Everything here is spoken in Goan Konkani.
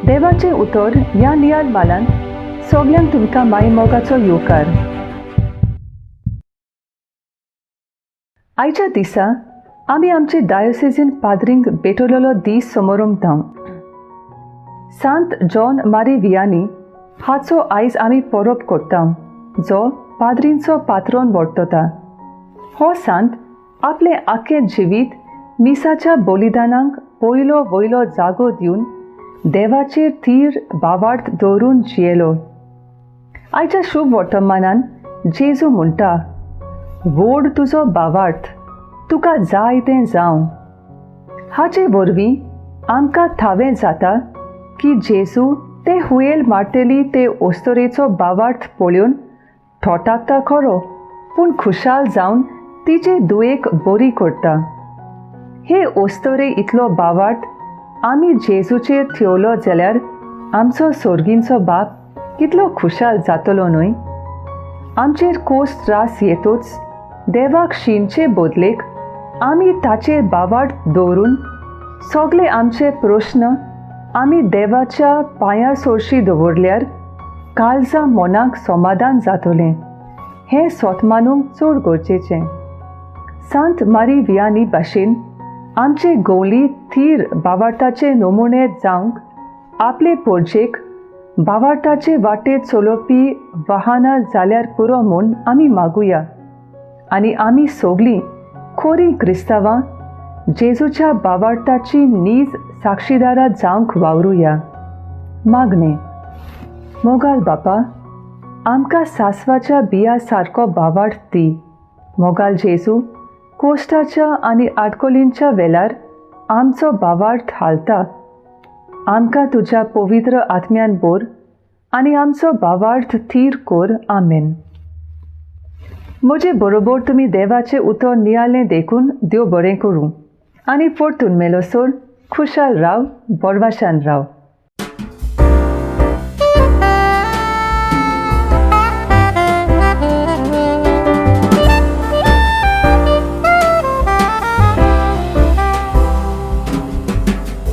देवाचें उतर ह्या नियाळ मालांत सगल्यांक तुमकां मायमोगाचो येवकार. आयच्या दिसा आमी आमचे डायोसेजीन पाद्रींक भेटवलेलो दीस समोरमता. सांत जॉन मारी वियानी हाचो आयज आमी परब करता, जो पाद्रींचो पात्रोन वर्तता. हो सांत आपलें आख्खें जिवीत मिसाच्या बलिदानाक पयलो वयलो जागो दिवन देवाचेर थीर भावार्थ दवरून जियेलो. आयच्या शुभ वर्तमानान जेजू म्हणटा, व्हड तुजो भावार्थ, तुका जाय तें जावं. हाचे वरवीं आमकां थावें जाता की जेजू ते हुयेल मारतली ते ओस्तरेचो भावार्थ पळोवन थोटाकता खरो, पूण खुशाल जावन तिचे दुयेक बरी करता. हे ओस्तरे इतलो भावार्थ आमी जेजूचेर थेवलो जाल्यार आमचो सोर्गींचो बाप कितलो खुशाल जातलो न्हय? आमचेर कोस त्रास येतूच देवाक शिनचे बदलेक आमी ताचेर भावार्थ दवरून सगळे आमचे प्रस्न आमी देवाच्या पांया सोरशी दवरल्यार काळजा मनाक समाधान जातलें. हें सोत मानूंक चड गरजेचें. सांत मारी वियानी भाशेन आमचे गोवली थीर भावार्थाचे नमुने जावंक आपले पोरजेक भावार्थाचे वाटेर चलोवपी वाहनां जाल्यार पुरो म्हूण आमी मागुया आनी आमी सगलीं खोरीं क्रिस्तांवां जेजूच्या भावार्थाची नीज साक्षीदारां जावंक वावरुया. मागणें. मोगाल बापा, आमकां सासवाच्या बिया सारको भावार्थ दी. मोगाल जेजू, कोश्टाच्या आनी आडकोलींच्या वेलार आमचो भावार्थ हालता. आमकां तुज्या पवित्र आत्म्यान बोर आनी आमचो भावार्थ थीर कोर. आमेन. म्हजे बरोबर तुमी देवाचें उतर नियाळ्ळें देखून देव बरें करूं आनी परतून मेलोसर खुशाल राव, बरवाशान राव.